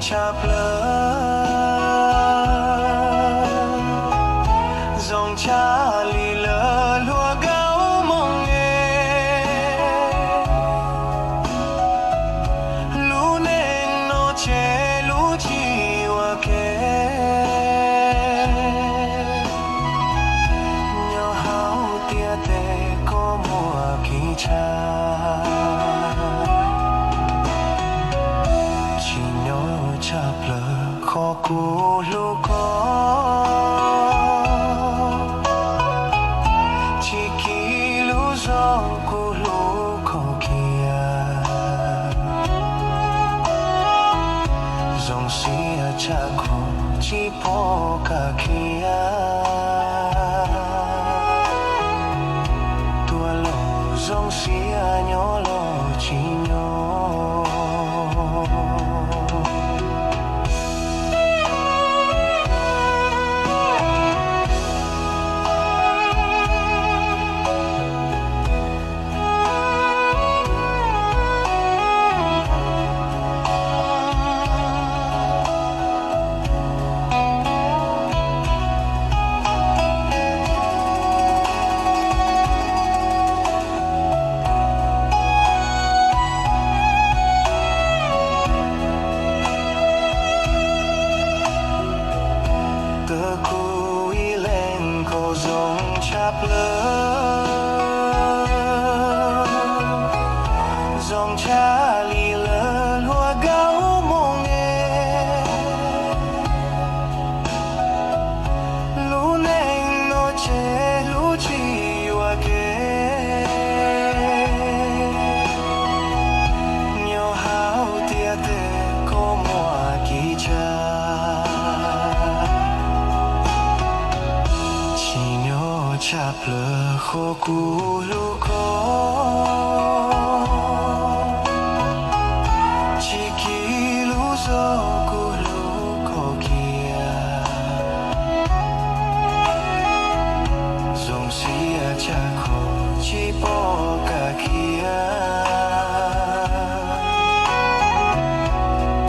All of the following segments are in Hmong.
tshaj plaws, zoo tshaj li lawv hluas nkauj Hmoob es. Lub neej no tseg lub tsis ua ke, nyob hauv ntiaj teb kua muag kev tshaj, tsis nyob tshaj plaws qhov kuv hlub koj, tsis kis lub zoo kuv hlub koj kiag, zoo siab tshaj qhov tsis pom koj kiag, tuaj los zoo siab, nyob los tsis nyob. Tus kuv ib leeg koj zoo tshaj plaws, zoo tshaj li lawv hluas nkauj Hmoob es. Lub neej no tseg lub tsis yuam kev, nyob hauv ntiaj teb kua muag kev tshaj, tsis nyob tshaj plaws qhov kuv hlub koj, tsis kis lub zoo kuv hlub koj kiag, zoo siab tshaj qhov tsis pom koj kiag,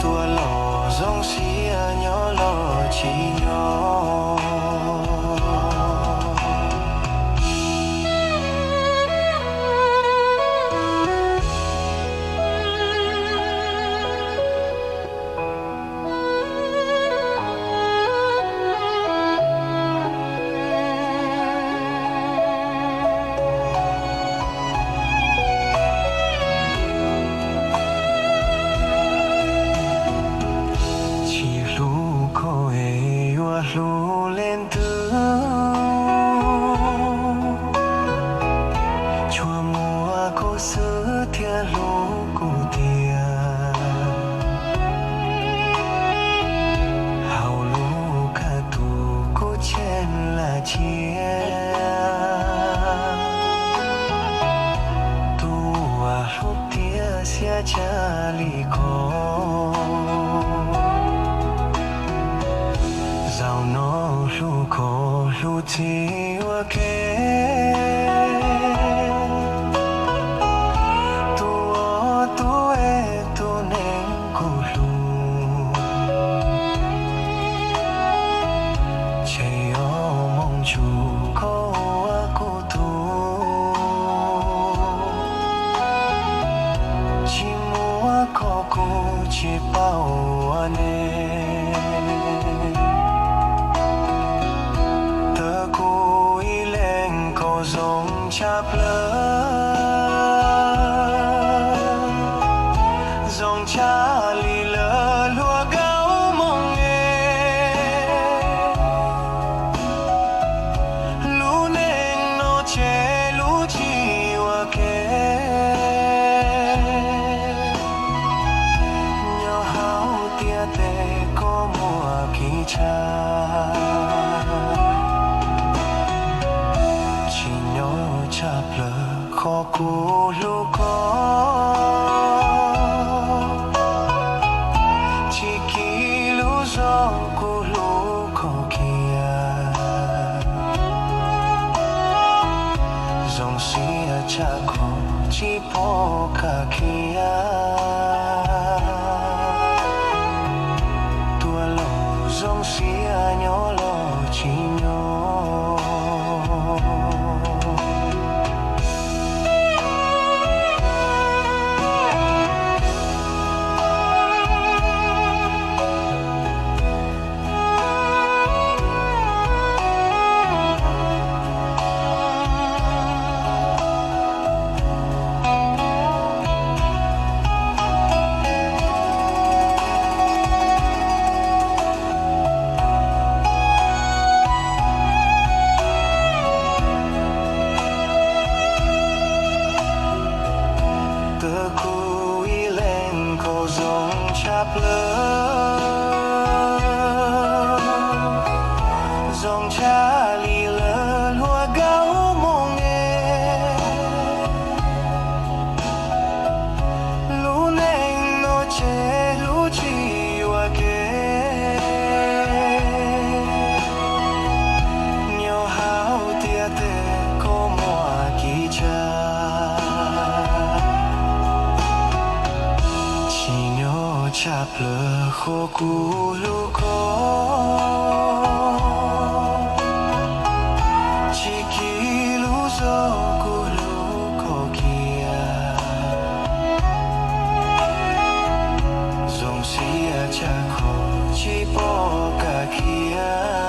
tuaj los zoo siab, nyob los tsis nyob. Tsis hlub koj es yuav hlub leej twg? Tsuas muaj koj xwb thiaj hlub kuv tiag. Hauv lub kaj ntug kuv tshem lam tsiab, tus uas hlub tiav xiab tshaj li koj. Zaum no hlub koj hlub tsis ua ke, tus uas tus es tus neeg kuv hlub, tshem ob moos ntsug koj ua kuv tug. Tsis muaj koj kuv tsis paub ua ne, tawm kuv ib leeg koj zoo tshaj plaws, zoo tshaj li lawv hluas nkauj Hmoob es. Lub neej no tseg lub tsis ua ke, nyob hauv ntiaj teb kua muag kev tshaj, tsis nyob tshaj plaws qhov kuv hlub koj, tsis kis lub zoo kuv hlub koj kiag, zoo siab tshaj qhov tsis pom koj kiag, Plawv qhov kuv hlub koj, tsis kis lub zog kuv hlub koj kiag. Zoo siab tshaj qhov tsis pom koj khiav.